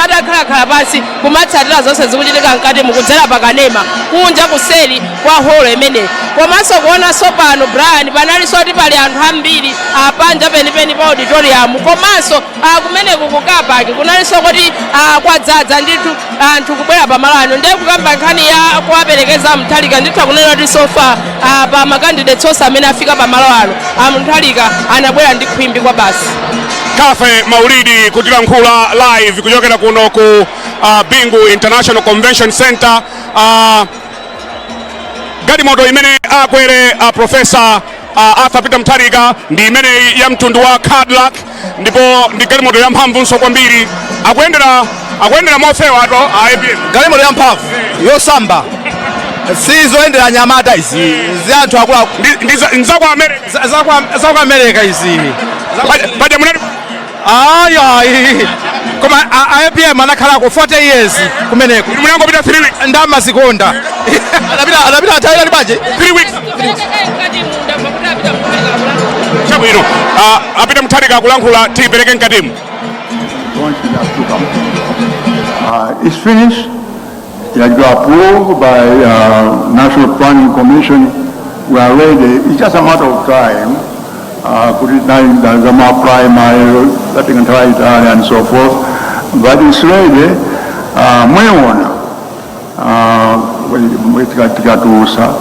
Atakhalakhala pansi kumatsatira zonse zikuchitika mkati mukudzera pakanema kunja kuseri kwa holo imeneyi. Komanso kuonanso pano, Brian, panalinso kuti pali anthu ambiri apanja penipeni pa auditorium, komanso kumeneku ku car park kunalinso kuti kwadzaza ndithu anthu kubwera pamalo ano. Ndiye kukamba nkhani ya kuwaperekeza Mutharika, nditha kunena kuti so far pa makandidates onse amene afika pamalo ano, a Mutharika anabwera ndi khwimbi kwa basi. Kafe Maulidi kutilankhula live kuchokera kuno ku Bingu International Convention Center. Galimoto imene akwere Professor Arthur Peter Mutharika ndi imeneyi ya mtundu wa Cadillac, ndipo ndi galimoto yamphamvunso kwambiri. Akuyendera mofewa to a APM. Galimoto yamphamvu yosamba, sizoyendera anyamata izi, zi anthu akuluakulu. Ndi za ku America. Za ku America izi. Paja munali Ayi, koma a APM anakhalako 40 years kumeneko. Munangopita 3 weeks. Ndamazikonda. Anapita atayira bwanji? 3 weeks. Chabwino, apita Mutharika akulankhula, tiyipereke mkatimu. Want that to come. It's finished. It has been approved by National Planning Commission. We are ready. It's just a matter of time. Put it down, there's a more primary, that can try it out and so forth. But it's ready. Mweona. Tikatusa.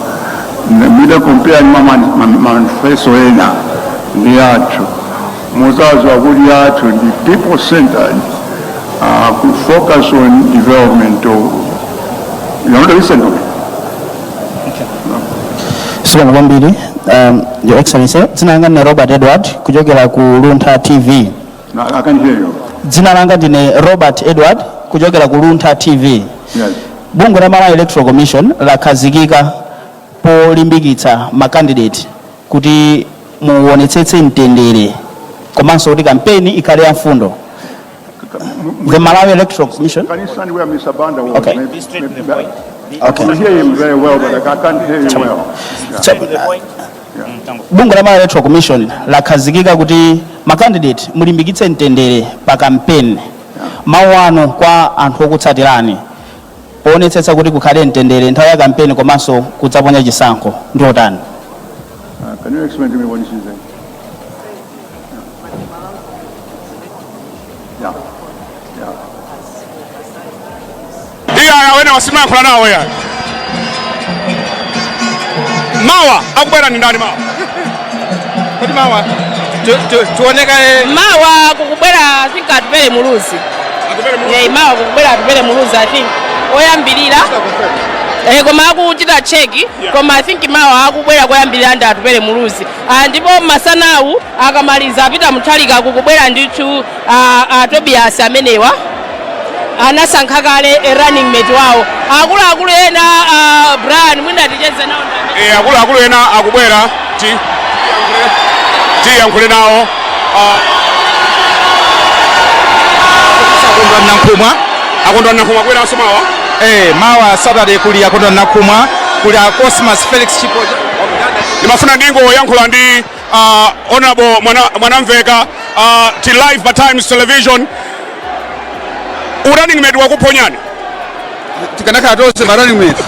Mida compare ni manifesto ena ndi yathu. Muzazi kuti yathu ndi people centered. Could focus on development of, you want to listen to me? Zikomo kwambiri, Your Excellency. Dzina langa ndine Robert Edward kuchokera ku Luntha TV. No, I can hear you. Dzina langa ndine Robert Edward kuchokera ku Luntha TV. Yes. Bungwe la Malawi Electoral Commission lakhazikika polimbikitsa makandidate kuti muonetsetse mtendere komanso kuti kampeni ikhale ya mfundo. The Malawi Electoral Commission Can you stand where Mr. Banda was? Okay. Maybe I Okay. can hear him very well, but I can't hear you well. Yeah. So, bungwe la Malawi Electoral Commission lakhazikika kuti makandidate mulimbikitse mtendere pa kampeni. Mawu anu kwa anthu okutsatirani poonetsetsa kuti kukhale mtendere nthawi ya kampeni komanso kudzaponya chisankho ndi otani? Can you explain to me what this is? Yeah. Iya, awene wasimayankhula nawo ya mawa akubwera ndi ndani mawa? Kodi mawa tuoneka? Mawa kukubwera, I think, Atupele Muluzi. Yeah, mawa kukubwera Atupele Muluzi, I think, oyambirira. Koma akuchita check, koma I think mawa akubwera koyambirira ndi Atupele Muluzi. Ndipo masanawu akamaliza apita Mutharika, kukubwera ndithu Tobias. Amenewa anasankha kale a running mate wawo. Akuluakulu ena, Brian, mwina ticheze nawo ndi amene. Akuluakulu ena akubwera, tiyankhule nawo. Akondwa Nankhumwa. Akondwa Nankhumwa akubweranso mawa? Eh, mawa Saturday kuli Akondwa Nankhumwa, kuli a Cosmas Felix Chipoja. Ndimafuna ndingoyankhula ndi Honorable Mwanamveka. Ti live pa Times Television. Running mate wakuphonyani? Tikanakhala tonse ma running mate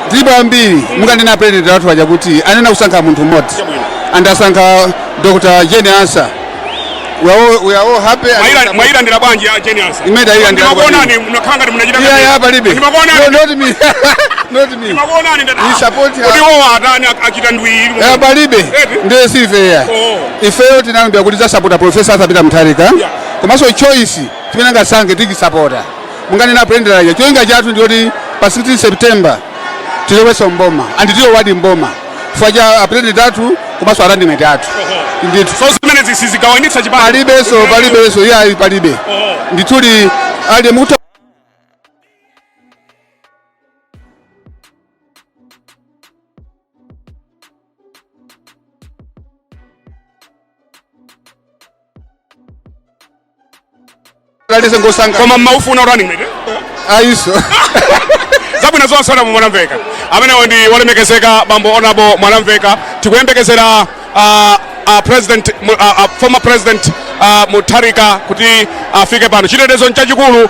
tilipo ambiri. Mukanena president wathu aja kuti anena kusankha munthu mmodzi, and asankha Dr. Jane Ansah. We are all happy and Mwayilandira bwanji ya Jane Ansah? Imene tayilandira. Ndimakuonani munakhala ngati munachita Yeah, palibe. Ndimakuonani. No, not me, not me. Ndimakuonani ndati, We support her. Kuti iwowa atani, achita ndwiri? Eh, palibe. Eti? Ndiye sifeya. Oh. Ifeyo tinalumbira kuti tidzasapota Professor Arthur Peter Mutharika, komanso choice chimene angasankhe tikisapota. Munganena president aja, cholinga chathu ndiyoti pa 16 September tilowetsa mboma, and tilowadi mboma chifukwa cha president athu komanso a running mate athu ndithu. So zimenezi sizigawanitsa chipani? Palibenso, palibenso, iye palibe. Ndithuli ali mukuti alise ngosanga. Koma mmaufuna running mate? Ayiso. Zabwino zonse, Honorable Mwanamveka. Amenewo ndi wolemekezeka bambo Honorable Mwanamveka. Tikuyembekezera president, former president. Mutharika kuti afike pano. Chitetezo nchachikulu.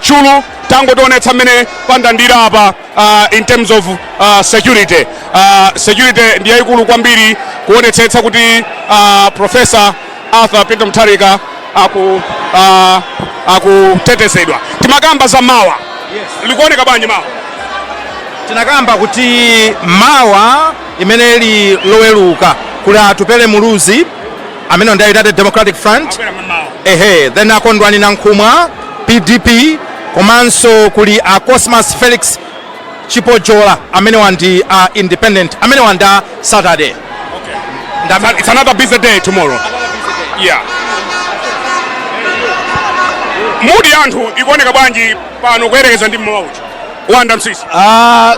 Chulu tangotionetsa mmene pandandira apa in terms of security. Security ndi yayikulu kwambiri kuonetsetsa kuti Professor Arthur Peter Mutharika akutetezedwa. Timakamba za mawa, likuoneka bwanji mawa? Tinakamba kuti mawa imene ili Loweruka kuli Atupele Muluzi amene ndi United Democratic Front. Akwera mawa. Ehe, then a Kondwani Nankhumwa, PDP, komanso kuli a Cosmas Felix Chipojola amene wandi a independent, amene wanda Saturday. It's another busy day tomorrow. Yeah. Mood ya anthu ikuoneka bwanji pano kuyerekeza ndi mmawa uja, Wanda Msisi? Ah,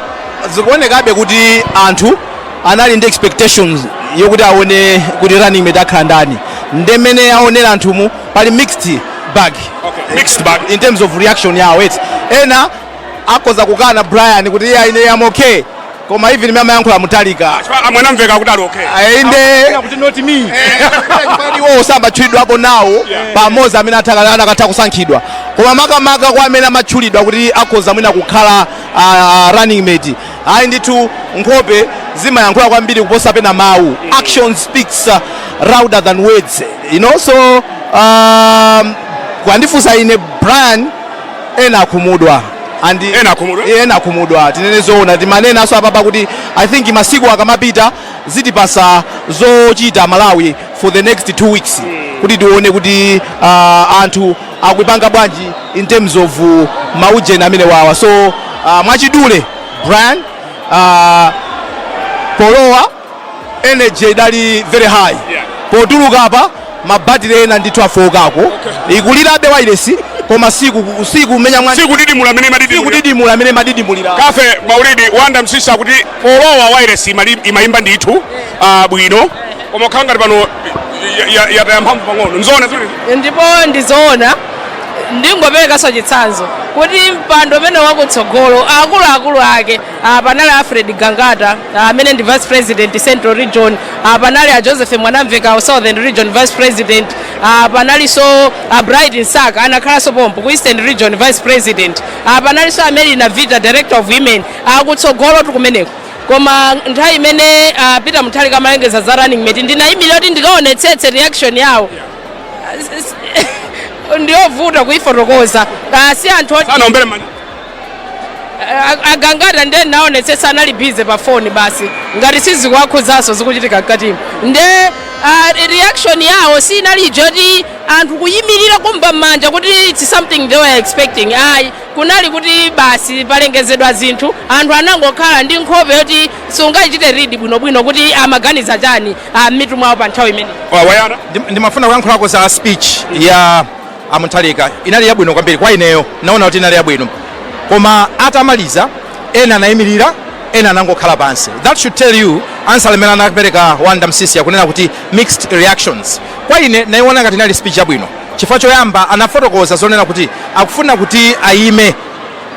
zikuonekabe kuti anthu anali ndi expectations yokuti aone kuti running mate akhala ndani. Ndi mmene aonera anthumu, pali mixed bag. Okay. Mixed bag. In terms of reaction yawo eti, ena akhoza kukana Brian kuti iye, ine am okay, koma even mmene amayankhula Mutharika, Amwanamveka kuti ali okay. Inde. Kuti not me. Iwo samatchulidwapo nawo pamodzi amene anakatha kusankhidwa, koma makamaka kwa amene amatchulidwa kuti akhoza mwina kukhala running mate, ayi ndithu, nkhope zimayankhula kwambiri kuposa pena mawu. Action speaks louder than words. So kwandifunsa ine Brian, ena akhumudwa and Ena akhumudwa? Ena akhumudwa, tinene zoona. Timanena so apapa kuti I think masiku akamapita zitipasa zochita Malawi for the next 2 weeks kuti tione kuti anthu akuipanga bwanji in terms of maujeni amene wawa. So mwachidule Brian, polowa energy idali very high. Potuluka apa mabatire ena ndithu afowokako, ikulirabe wailesi, koma siku siku menya mwa Sikudidimula amene madidimulira. Sikudidimula amene madidimulira. Kafe Maulidi, Wanda Msisa kuti polowa wireless imayimba ndithu bwino, koma kukhala ngati pano yataya mphamvu pang'ono. Nzoona zimene? Ndipo ndizoona. Ndingoperekanso chitsanzo kuti mpando umene wakutsogolo, akuluakulu ake panali Alfred Gangata amene ndi vice president, Central Region, panali a Joseph Mwanamveka, Southern Region vice president, panalinso Bright Msaka anakhalanso pompo ku Eastern Region vice president, panalinso Amelina Vita, director of women, kutsogolo tikumeneko. Koma nthawi imene Peter Mutharika amalengeza za running mate, ndinayimirira kuti ndikaonetsetse reaction yawo. Ndiyovuta kuifotokoza. Si anthu oti Sanaombere manja. Agangata nde naonetsetsa anali busy pa foni basi, ngati sizikuwakhuzanso zikuchitika mkatimo. Nde reaction yawo sinali joti anthu kuyimirira kumba m'manja kuti it's something they were expecting, ayi. Kunali kuti basi palengezedwa zinthu, anthu anangokhala ndi nkhope yoti sungayichite read bwinobwino kuti amaganiza chani m'mitu mwawo pa nthawi imeneyi. Wayana. Ndimafuna kuyankhulako za speech ya a Mutharika. Inali yabwino kwambiri kwa ineyo, naona kuti inali yabwino, koma atamaliza ena anayimirira, ena anangokhala pansi. That should tell you answer limene anapereka Wanda Msisi akunena kuti mixed reactions. Kwa ine nayiona ngati inali speech yabwino chifukwa choyamba anafotokoza zonena kuti akufuna kuti ayime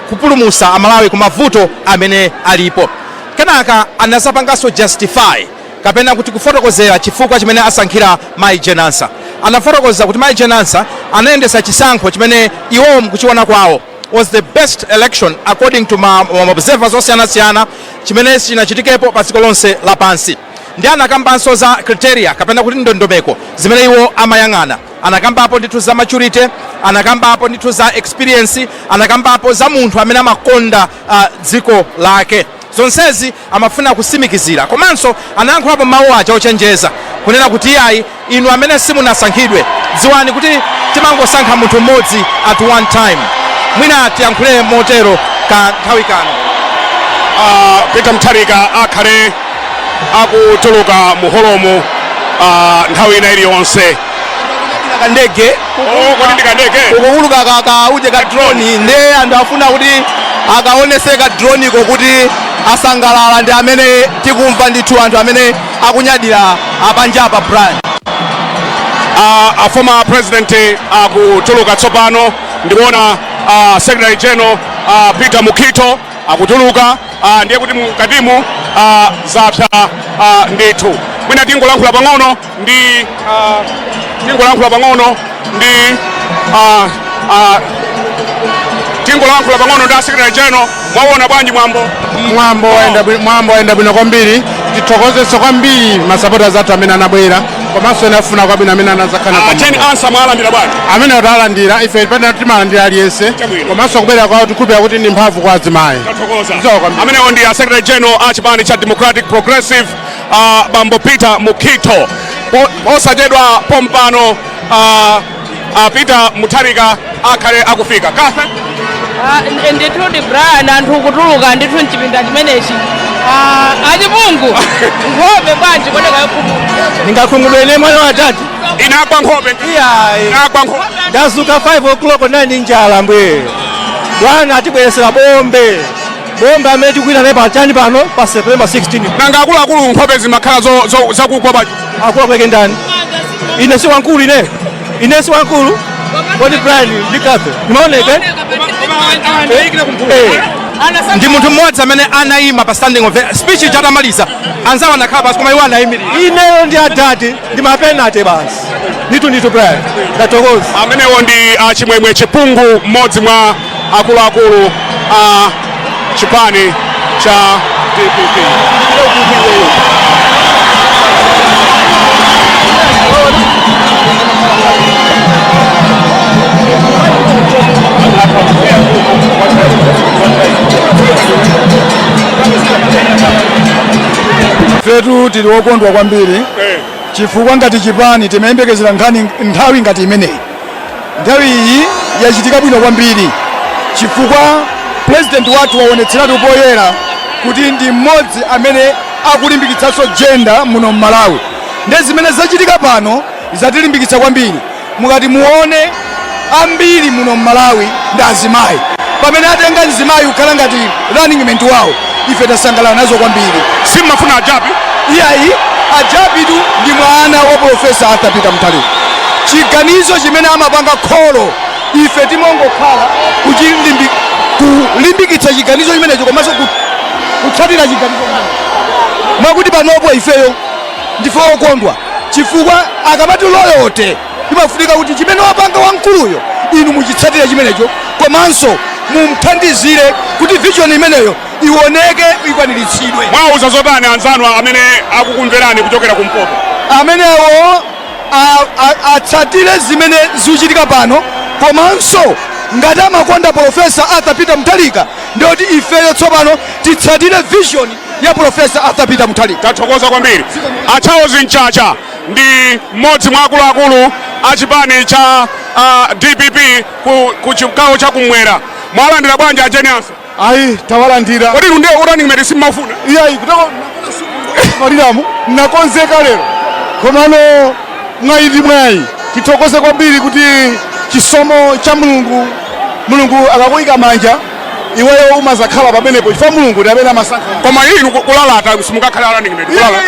kupulumutsa Amalawi ku mavuto amene alipo. Kenaka anazapanganso justify kapena kuti kufotokozera chifukwa chimene asankhira Mai Jane Ansah. Anafotokoza kuti Mai Jane Ansah anayendesa chisankho chimene iwowo mkuchiona kwawo was the best election according to ma observers osiyanasiyana chimene chinachitikepo pa dziko lonse lapansi. Ndi anakambanso za criteria kapena kuti ndondomeko zimene iwo amayang'ana. Anakambapo ndithu za maturity, anakambapo ndithu za experience, anakambapo za munthu amene amakonda dziko lake. Zonsezi amafuna kusimikizira. Komanso anayankhulapo mawu aja ochenjeza kunena kuti iyayi, inu amene simunasankhidwe, dziwani kuti timangosankha munthu mmodzi at one time. Mwina tiyankhule motero ka nthawi kano. Peter Mutharika akhale akutuluka mu holomo nthawi ina iliyonse. Kandege. Oh, kodi ndikandege? Ukuuluka ka uje ka drone, nde anthu afuna kuti akaonese ka drone ko kuti asangalala. Ndi amene tikumva ndithu anthu amene akunyadira apanjapa, Brian. A former president akutuluka tsopano. Ndikuona secretary general Peter Mukhito akutuluka. Ndiye kuti mkatimu zapsa ndithu. Mwina tingolankhula pang'ono ndi Tingolankhula pang'ono ndi tingolankhula pang'ono ndi a secretary general. Mwaona bwanji mwambo? Mwambo wayenda bwino kwambiri. Tithokozenso kwambiri masupporters athu amene anabwera, komanso ena afuna kwabwino amene anazakhala. Jane Ansah mwalandira bwanji? Amene talandira ife pano, timalandira aliyense. Chabwino. Komanso kubwera kwawo tikhulupirira kuti ndi mphamvu kwa azimayi. Tathokoza. Zikomo kwambiri. Amenewo ndi a secretary general a chipani cha Democratic Progressive, bambo Peter Mukhito. Posachedwa pompano Peter Mutharika akhale akufika kafe. Ndithudi Brian, anthu kutuluka ndithu mchipinda chimenechi. Achipungu, nkhope bwanji kuoneka yokhumudwa? Ndingakhumudwe ine mwana wa tati? Inagwa nkhope. Iyayi. Inagwa nkhope. Ndazuka 5 o'clock, nali njala. Mbwe bwana atibweresera bombe, bombe amene tikuita naye pachani pano pa September 16. Nanga akuluakulu nkhope zimakhala zakugwa bwanji? Akuluakulu ndani? Ine si wankulu? Ine si wankulu? Kodi Brian ndikafe ndimaoneka? Eh. Ndi munthu mmodzi amene anayima pa standing ovation, speech itatamaliza anzawo anakhala pasi koma iwo anayimirira. Ineyo ndi adati ndi mapenate basi. Ndithu ndithu Brian, ndathokoza. Amenewo ndi Chimwemwe Chipungu, mmodzi mwa akuluakulu a chipani cha DPP. Ifetu tili wokondwa kwambiri chifukwa ngati chipani timayembekezera nkhani nthawi ngati imeneyi. Nthawi iyi yachitika bwino kwambiri chifukwa president wathu waonetseratu poyera kuti ndi mmodzi amene akulimbikitsanso gender muno mMalawi. Nde zimene zachitika pano zatilimbikitsa kwambiri. Mukati muone, ambiri muno mMalawi ndi azimayi. Pamene atenga mzimayi kukhala ngati running mate wawo, ife tasangalala nazo kwambiri. Simmafuna ajabi? Iyayi, ajabitu ndi mwana wa Professor Arthur Peter Mutharika. Chiganizo chimene amapanga kholo, ife timongokhala kulimbikitsa chiganizo chimenecho komanso kutsatira chiganizo chimenecho. Mwakuti panopo ifeyo ndife okondwa chifukwa akamati loyalty, imafunika kuti chimene wapanga wamkuluyo inu muchitsatire chimenecho, komanso mumthandizire kuti vision imeneyo ioneke, ikwaniritsidwe. Mwauza zotani anzanu amene akukumverani kuchokera kumpoto? Amenewo atsatire zimene zikuchitika pano, komanso ngati amakonda Professor Arthur Peter Mutharika, ndiyoti ifeyo tsopano titsatire vision ya Professor Arthur Peter Mutharika. Tathokoza kwambiri. A Charles Mchacha ndi mmodzi mwa akuluakulu a chipani cha DPP ku chigawo chakumwera. Mwalandira bwanji a Jane Ansah? Ayi, tawalandira. Kodi inu ndiye running mate simmafuna? Iyayi, kutako maliramu nakonzeka lero, komano mwayi ndi mwayi. Tithokoze kwambiri kuti chisomo cha Mulungu, Mulungu akakuyika manja iweyo umazakhala pamenepo chifukwa Mulungu ndi amene amasankha. Koma inu kulalata simungakhala running mate, kulala.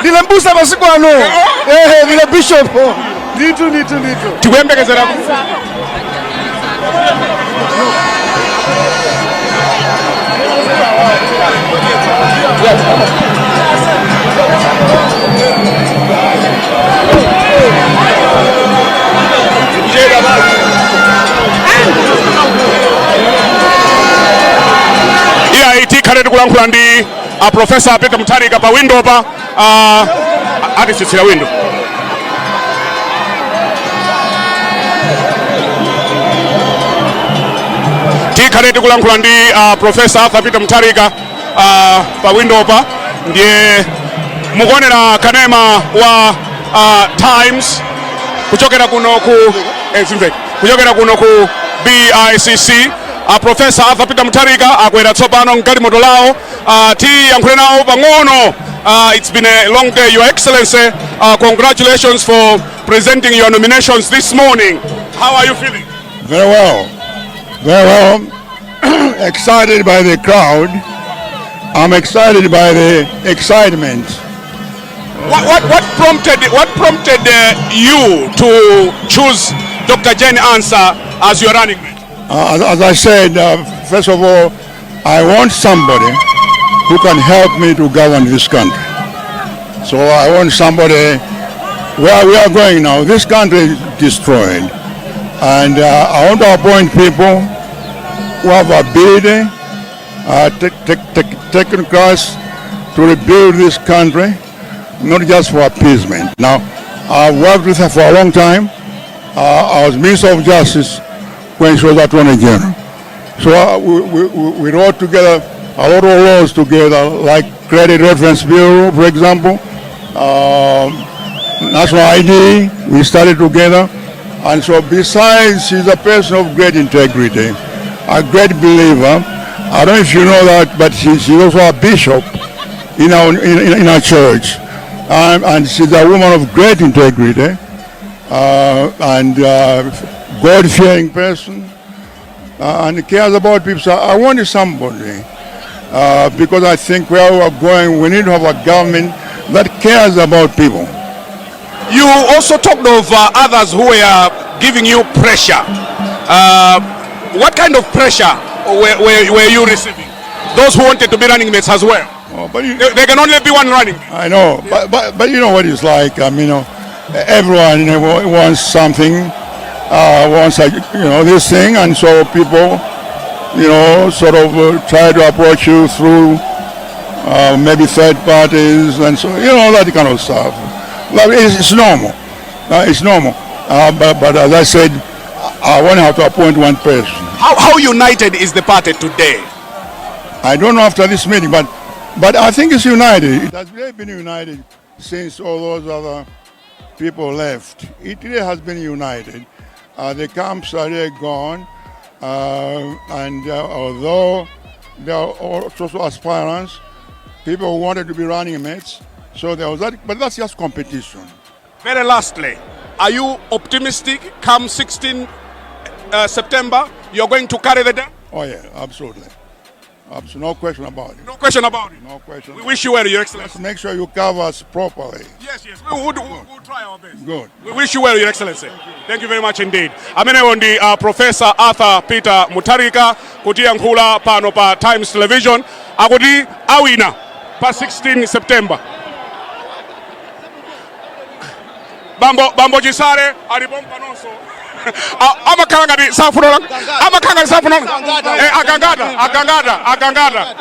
Ndine mbusa masiku ano. Ehe, ndine bishop ndithu, ndithu, ndithu. Tikuyembekezera. Iyayi, tikhale tikulankhula ndi a Professor Peter Mutharika pa window pa atisitsira window. Tikhale tikulankhula ndi Professor Arthur Peter Mutharika pa window pa. Ndiye mukuonera kanema wa Times kuchokera kuno ku zimveka kuchokera kuno ku BICC. Professor Arthur Peter Mutharika akwera tsopano mgalimoto lawo. Tiyankhule nawo pang'ono. It's been a long day. Your Excellency, congratulations for presenting your nominations this morning. How are you feeling? Very well. Very well. Excited by the crowd. I'm excited by the excitement. What prompted you to choose Dr. Jane Ansah as your running mate? As I said, first of all, I want somebody who can help me to govern this country. So I want somebody Where we are going now, this country is destroyed. And I want to appoint people who have ability, technocrats to rebuild this country, not just for appeasement. Now, I've worked with her for a long time. I was Minister of Justice when she was Attorney General. So we wrote together a lot of laws together, like Credit Reference Bureau, for example, National ID, we started together. And so besides, she's a person of great integrity, a great believer. I don't know if you know that, but she's also a bishop in our church. And she's a woman of great integrity and God-fearing person and cares about people. So I wanted somebody because I think where we are going, we need to have a government that cares about people. You also talked of others who were giving you pressure. What kind of pressure were you receiving? Those who wanted to be running mates as well. Oh, but you, There can only be one running. I know, but you know what it's like. I mean, everyone wants something, wants a, this thing, and so people sort of try to approach you through maybe third parties and so that kind of stuff. But it's normal. It's normal. But as I said, I only have to appoint one person. How united is the party today? I don't know after this meeting, but I think it's united. It has really been united since all those other people left. It really has been united. The camps are really gone, and although there are also aspirants, people who wanted to be running mates, so there was that, but that's just competition. Very lastly, are you optimistic come 16 September you're going to carry the day? Oh yeah, absolutely. Absolutely, no question about it. No question about it. No question. We wish you well, Your Excellency. Make sure you cover us properly. Yes, we would, we'll try our best. Good. We wish you well, Your Excellency. Thank you very much indeed. Amenewo ndi Professor Arthur Peter Mutharika kutiyankhula pano pa Times Television, akuti awina pa 16 September. Bambo Chisale alipo panonso. Amakhala ngati safuna, amakhala ngati safuna. Agangata, agangata, agangata.